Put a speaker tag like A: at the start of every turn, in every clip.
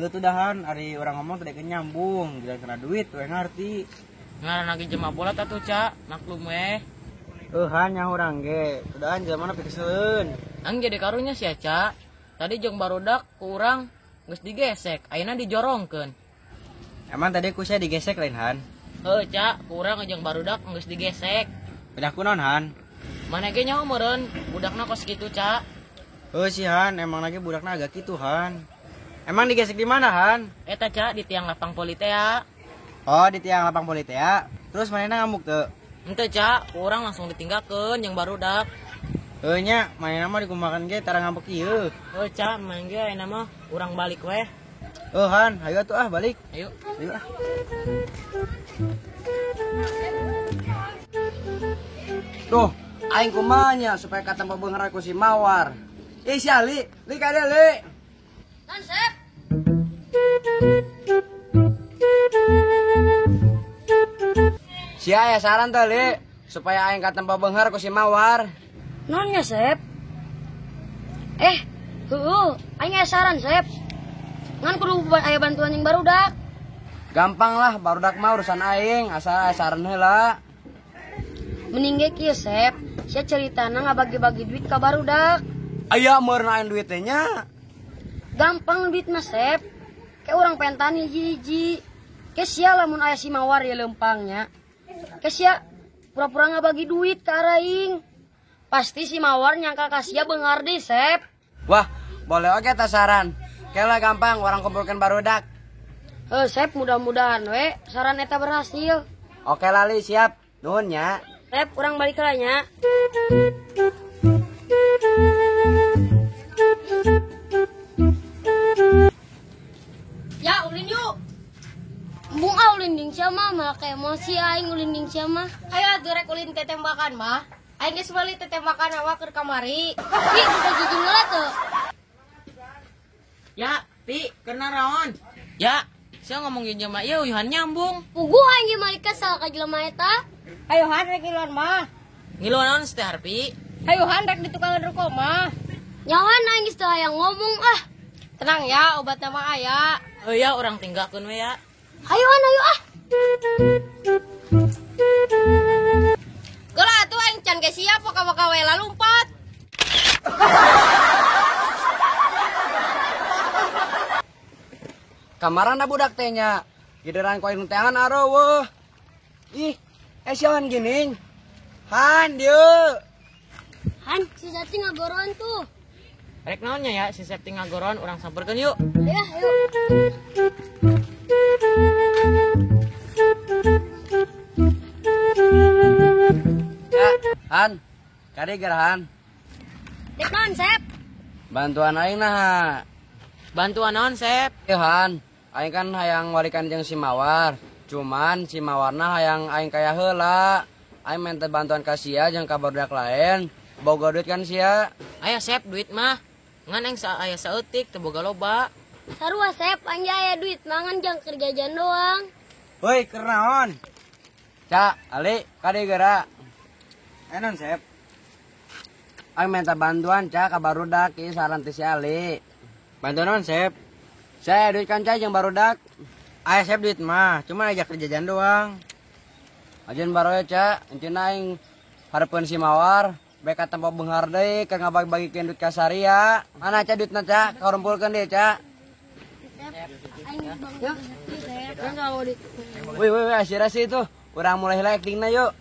A: Heuh tuh dahan ari urang ngomong teh nyambung, gila kena duit we ngarti.
B: Ngaran lagi jema bola tatuh Ca, maklum we.
A: Heuh Han nya urang ge, tudahan jelema na pikeseleun.
B: Ang jadi karunya sia Ca. Tadi jeung barudak ku urang geus digesek, ayeuna dijorongkeun.
A: Emang tadi ku sia digesek lain Han?
B: Heuh Ca, ku urang jeung barudak geus digesek.
A: Pedah ku naon Han?
B: Mana ge nyaho meureun budakna kos kitu Ca.
A: Heuh si Han, emang lagi budakna agak kitu Han. Emang digesek di mana Han?
B: Eta Ca, di tiang lapang poli teh.
A: Oh, di tiang lapang poli teh. Terus manehna ngamuk teu?
B: Henteu Ca, ku urang langsung ditinggalkeun jeung barudak.
A: Heuh nya, manehna mah dikumakan ge tara ngambek ieu.
B: Heuh Ca, main ge ayeuna mah urang balik weh.
A: Heuh Han, hayu atuh ah balik.
B: Ayo.
A: Ayo ah.
C: Duh, aing kumaha nya supaya katempo beunghar ku si Mawar. Ih si Ali, li ka dieu li.
D: Naon Sep?
C: Sia aya saran teh li, supaya aing katempo beunghar ku si Mawar.
D: Naon nya Sep? Heueuh, aing aya saran Sep. Ngan kudu aya bantuan yang barudak.
C: Gampang lah, barudak mah urusan aing, asal aya saran heula.
D: Mending ge kieu Sep, sia ceritana ngabagi-bagi duit ka barudak.
C: Aya meureun aing duit teh nya.
D: Gampang duit mah Sep. Kayak urang pentan hiji-hiji. Ke sia lamun aya si Mawar ya lempangnya. Ke sia pura-pura ngabagi duit ka araing. Pasti si Mawar nyangka ka sia beunghar deui Sep.
C: Wah, boleh oge tah saran. Kela gampang orang kumpulkan barudak.
D: Heuh Sep, mudah-mudahan we saran eta berhasil.
C: Oke lali siap. Nuhun nya.
D: Sep, urang balik heula nya.
E: Ya, ulin yuk.
D: Embung ah ulin jeung sia mah, malah kayak emosi aing ulin jeung sia mah.
E: Ayo atuh rek ulin teh tembakan mah. Aing geus meuli teh tembakan awak keur kamari.
D: Pi, bisa jijing heula teu?
B: Ya, Pi, keur naraon? Ya, sia ngomong jeung jelema ieu uyuhan nyambung.
D: Puguh aing ge mali kesal ka jelema eta.
E: Ayo Han rek ngiluan mah.
B: Ngiluan naon teh Harpi?
E: Ayo Han rek ditukangan ruko mah.
D: Nyawan aing geus teu hayang ngomong ah.
E: Tenang ya, obatna mah aya.
B: Heuh ya, urang tinggalkeun we ya.
D: Ayo Han, ayo ah.
E: Geula atuh aing can ge siap waka-waka we lalumpat.
C: Kamarana budak teh nya. Gideran ku aing teangan areueuh. Ih, siahan geuning. Han dieu.
D: Han, si Septi ngagoron tuh.
B: Rek naon nya ya, si Septi ngagoron, urang samperkeun yuk.
D: Ya, ayo.
C: Ya, Han. Kade gerahan.
D: Rek naon, Sep?
C: Bantuan aing nah.
B: Bantuan naon, Sep?
C: Ieu Han, aing kan hayang walikan jeung si Mawar. Cuman si Mawarna hayang aing kaya heula. Aing minta bantuan ka sia jeung ka barudak lain. Boga duit kan sia.
B: Aya Sep duit mah. Ngan aing aya saeutik teu boga loba.
D: Sarua Sep, aing ge aya duit mangan jang keur jajan doang.
A: Heuy, keur naon?
C: Ca, Ali, kade geura.
A: Enon Sep.
C: Aing minta bantuan Ca ka barudak ieu saran ti si Ali.
A: Bantuan naon Sep?
C: Saya duit kan Ca jeung barudak.
A: Aya Sep duit mah, cuma ajak kerja jajan doang.
C: Ajeun baroe Ca, enceuna aing hareupeun si Mawar. Beka tempo beunghar deui keur ngabagi-bagikeun duit ka Saria. Mana Ca duitna Ca? Karumpulkeun deui Ca.
D: Ya.
C: Wih, wih, wih, asir-asir itu. Urang mulai heula actingna yuk.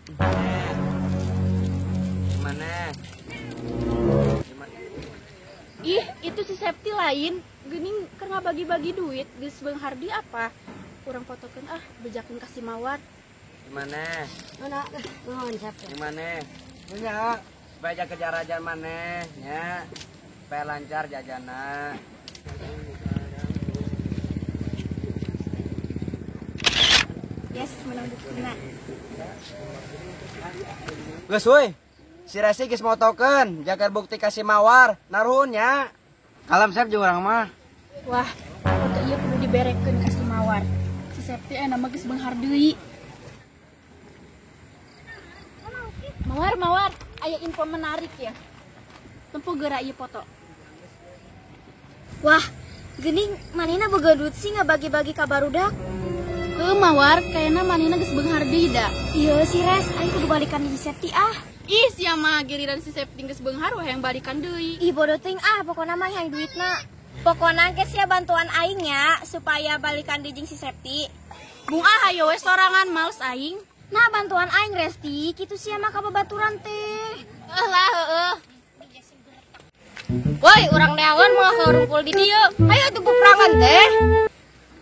C: Mana?
F: Ih, itu si Septi lain. Geuning keur ngabagi-bagi duit geus beunghar di apa? Urang fotokeun ah, bejakeun ka si Mawar.
C: Gimana?
D: Mana? Nuhun Sep.
C: Gimana? Nya, supaya jaga kejar maneh nya. Supaya lancar jajana.
F: Yes, menang buktina.
C: Geus euy. Si Resi geus motokeun, jaga bukti ka si Mawar, naruhun nya.
A: Kalem Sep jeung urang mah.
F: Wah, foto ieu kudu diberekeun ka si Mawar. Si Septi aya mah geus beunghar deui. Mawar, Mawar, aya info menarik ya. Tempo geura ieu foto.
D: Wah,
G: Geuning manehna boga duit sih ngabagi-bagi ka barudak.
F: Heuh Mawar, kayakna manehna geus beunghar deui da.
G: Iya si Res, aing kudu balikan di Septi ah.
F: Ih, sia mah giliran si Septi geus beunghar wah yang balikan deui.
G: Ih bodoh teuing ah, pokona mah hayang duitna. Pokona ke sia bantuan aing nya supaya balikan di jeung si Septi.
F: Bung ah hayo we sorangan males aing.
G: Nah bantuan aing Resti, kitu sia mah ka babaturan teh.
E: Eh lah heueuh. Woi, urang neangan mah ngarumpul di dieu. Hayo atuh peperangan teh.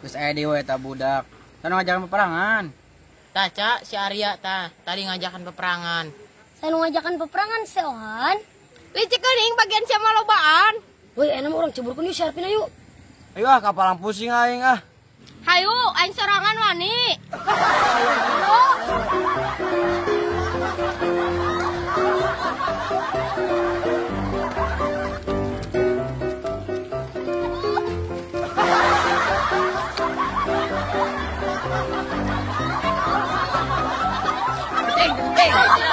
A: Geus aya deui we eta budak. Tah ngajakan peperangan.
B: Tah, Ca, si Arya tah tadi ngajakan peperangan.
D: Saya nu ngajakan peperangan si Ohan.
E: Licik geuning bagian sia mah lobaan.
D: Woi, enak mah urang ceburkeun yuk si Arvin ayo.
C: Ayo ah kapalang pusing aing ah.
E: Hayu, aing sorangan wani.
B: Deng, deng.